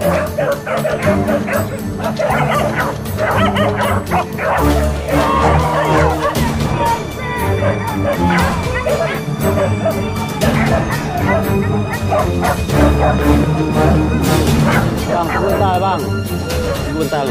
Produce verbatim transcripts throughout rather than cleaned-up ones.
Bang, sebentar, Bang. Sebentar.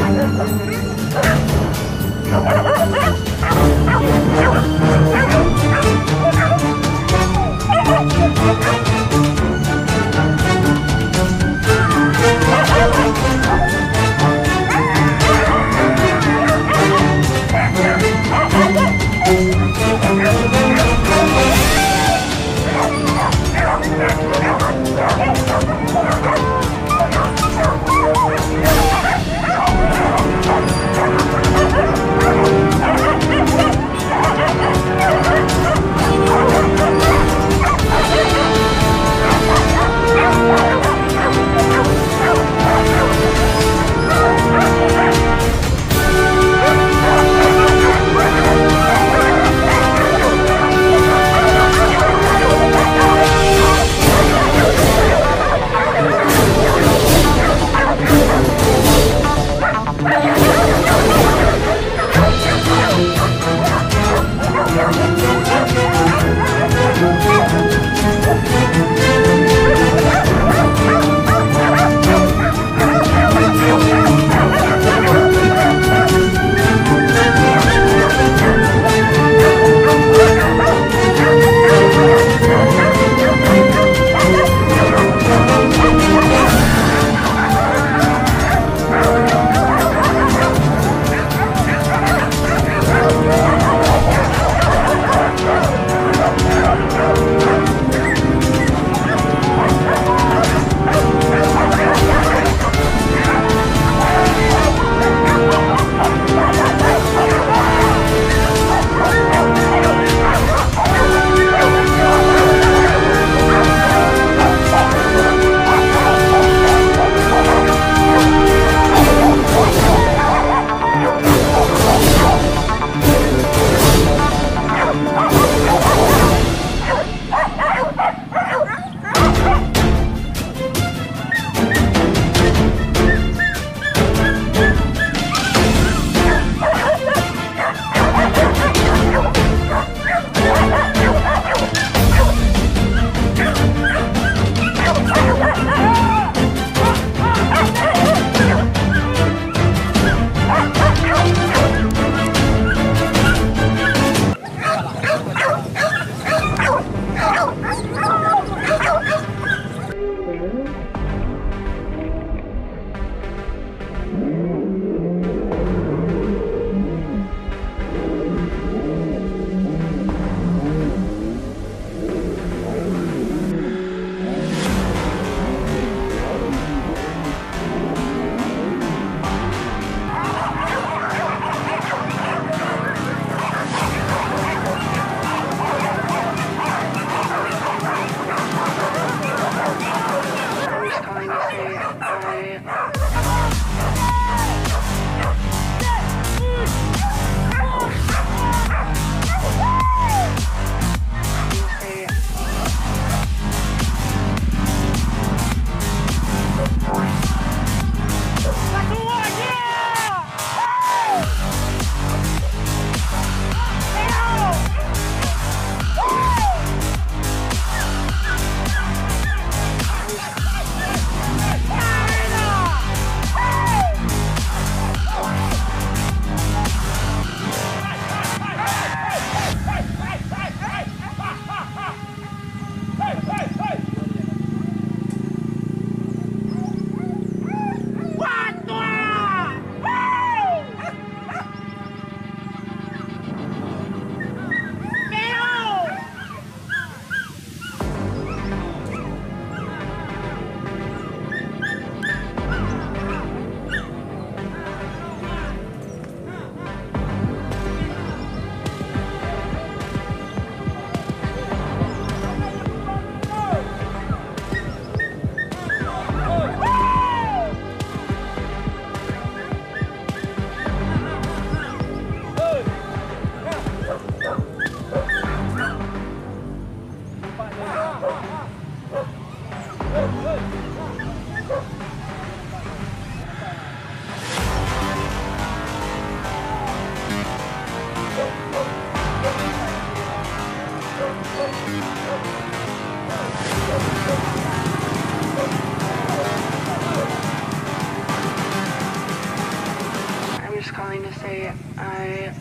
I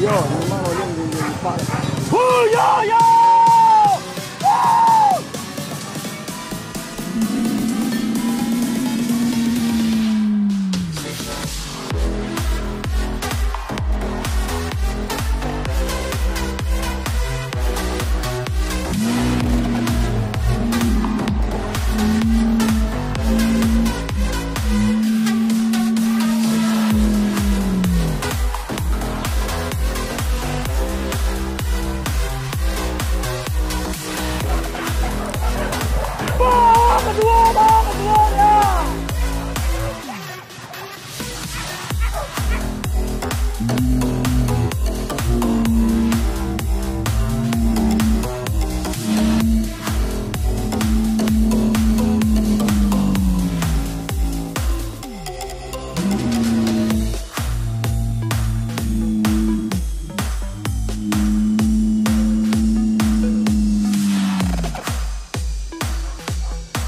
Yo, memang lo yang, yang, yang lupa. Hu, yo, yo! Woo! Bawa kedua, bawa kedua, ya.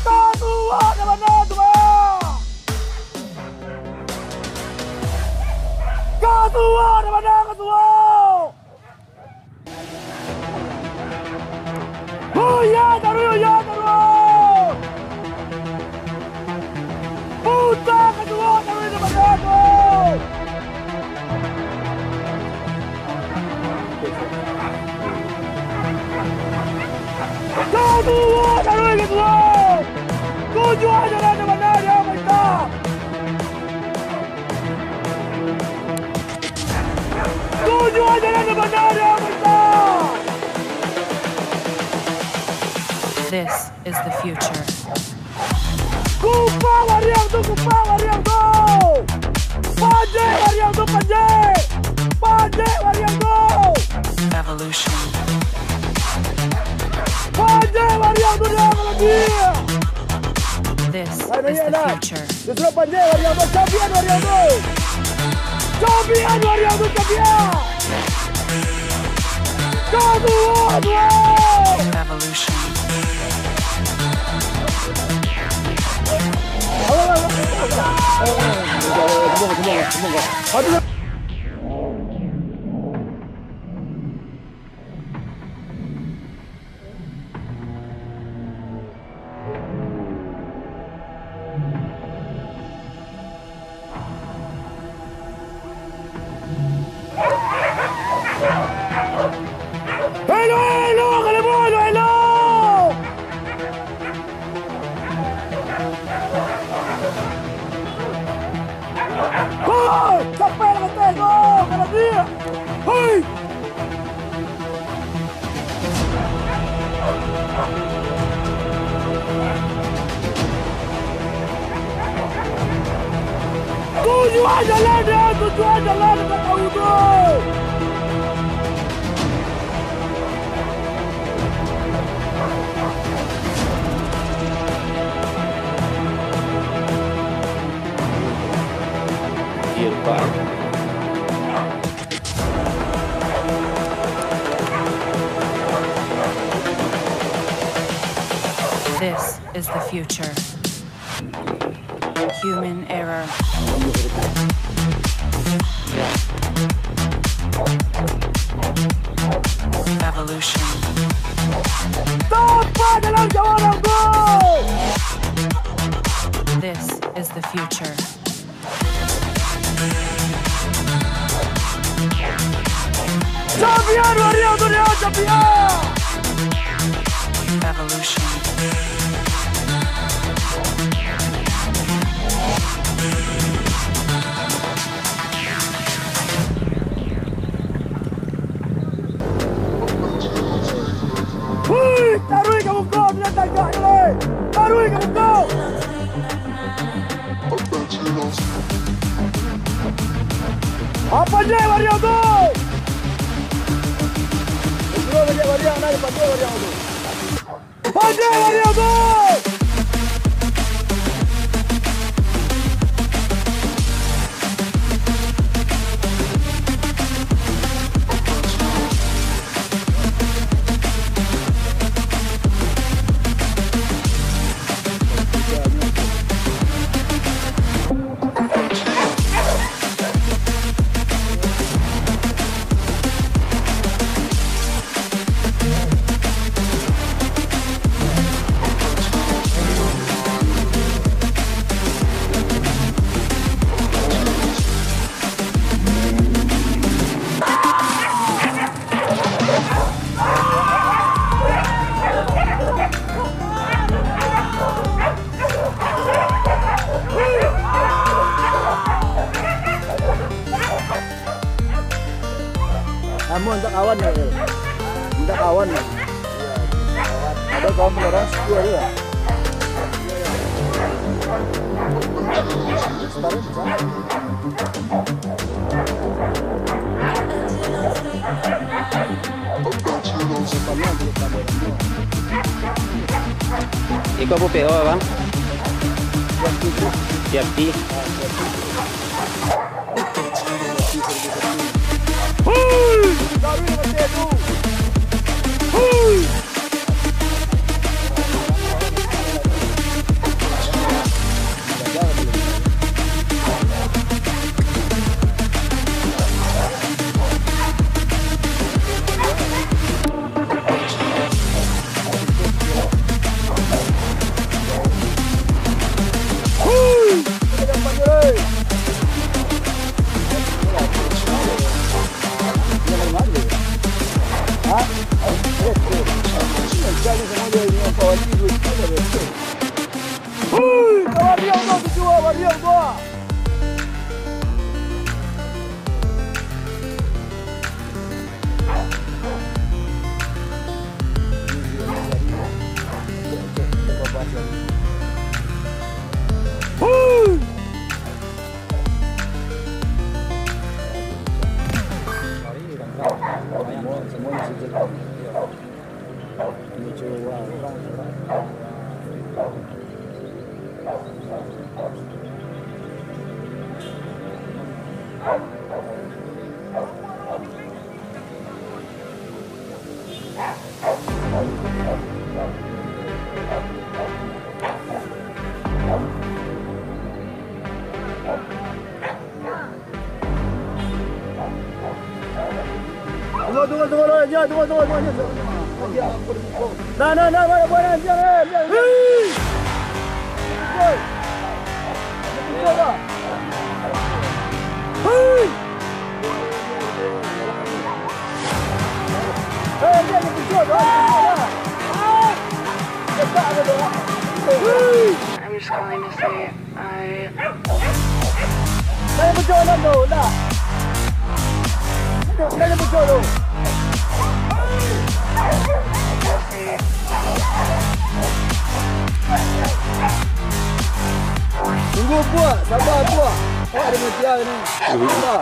Kasuo, di mano tu, Bang? Kasuo, di mano Kasuo? Huya taruih, huya taruih! Puta Kasuo taruih di mano tu? Kasuo taruih, Kasuo! Tujuah jalan nan bana, yo, mantap! Tujuah jalan nan bana, yo, mantap! This is the future. Kupak wariang tu, kupak wariang tu! Panjek wariang tu, panjek! Panjek wariang tu! Evolution. Panjek wariang tu, dia kalau dia! This is the future. Dia sudah panjek wariang tu, cabian wariang tu! Cabian wariang tu, cabian! Kasuo, Kasuo! Evolution. Hello, hello, hello, hello, hello! Hoi, capek lah, Teh, go, kalau dia. Hoi! Tujuan jalan dia, tujuan jalan dia, tak tahu tu. Iya, Pak. This is the future. Human error. Evolution. Tampak dalam jawara, bro! This is the future. Champion, Mario Antonio, champion! Evolution. Hui, taruih ka muko, biar tagak je lai. Taruih ka muko. Apa je, Mario tu? Suruh balik Mario, naik balik Mario tu. Balik Mario tu. Minta kawan ya, Bel? Minta kawan ya? Ada kawan orang sepuluh ada ya? Sekarang bisa. Iko apo P O, Bang? Siap, Ti. Hui, kawan dia tu, tujuh, kawan dia tu. Tunggu, tunggu, tunggu, tunggu, tunggu, tunggu, tunggu, tunggu. Nah, nah, nah, mana, mana, jangan, eh, jangan. Hei! Hei! Hei! Hei, jangan kencur, jangan kencur, lah. Dekat ke tu, lah. Hei! I'm just calling to say I Nanya betul, Nando, nak. Nanya betul tu. Tunggu, puak. Sabar, puak. Awak ada manusia ni. Sabar.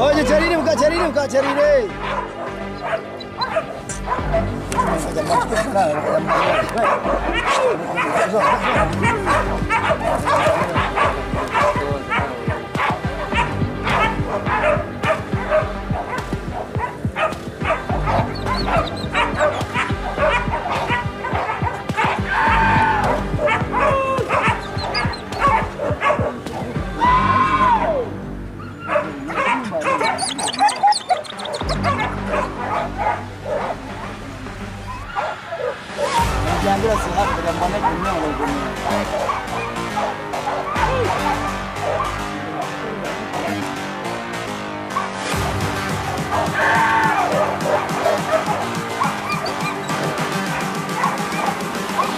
Oh, dia cari ni, buka cari ni, buka cari ni. Jangan dia sihat, badan panek kuning, kuning.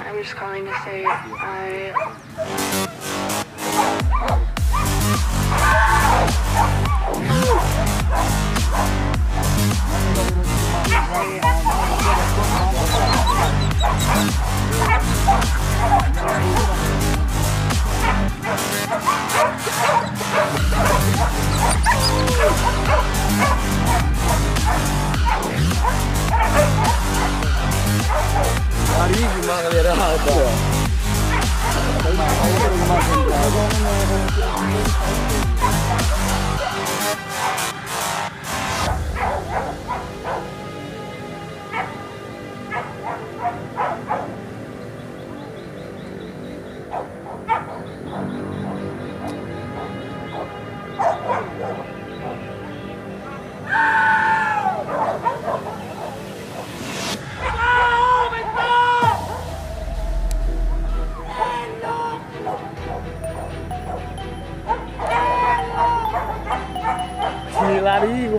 I'm just calling to say I Hari Jumat kali ada apa?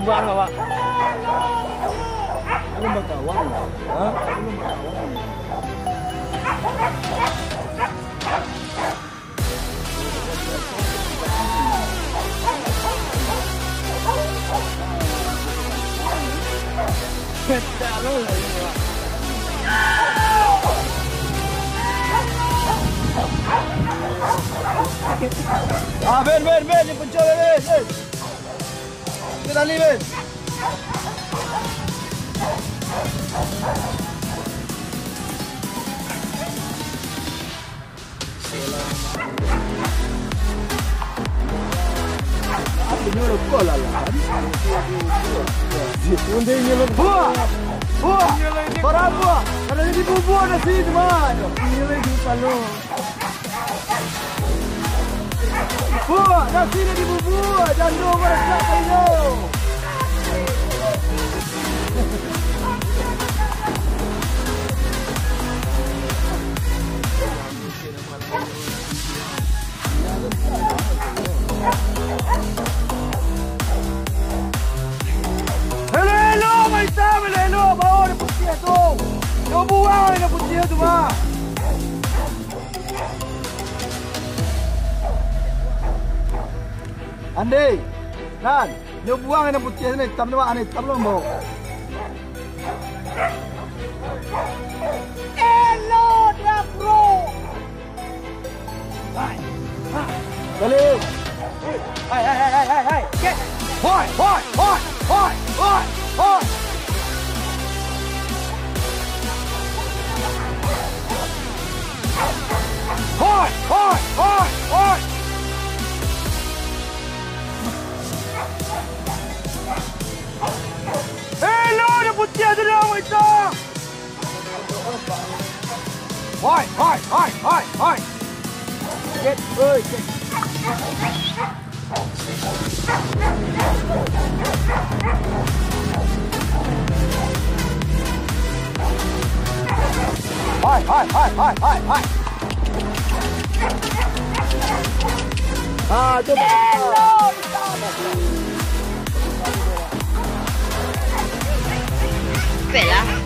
Bang, Bang. Belum bakawan, Bang. Hah? Belum bakawan. Ah, Ben, Ben, Ben, ni pencuri, Ben, Ben. Kita tali, Ben. Buah! Buah! Barang buah! Kada jadi bubur nasi tu, Mak. Buah! Nasi dah dibubur! Jando marasak kainyo! Elok-elok, Mak Itam, elok-elok, bawa nan putiah tu. Nyo buang nan putiah tu, Mak. Andai, Nan, nyo buang nan putiah tu, nan itam tu, Mak, nan itam tu, Mak. Elok, Bro. Hai, hai. Balik. Hai, hai, hai, hai, hai, hai. Cek. Hai, hai, hai, hai, hai, hai. Hai, hai, hai, hai. Elok, nan putiah tu dah, Mak Itam. Hoi, hoi, hoi, hoi, hoi. Cek, oi, cek. Hoi, hoi, hoi, hoi, hoi, hoi. Ah, tu. Elok. Kuek lah.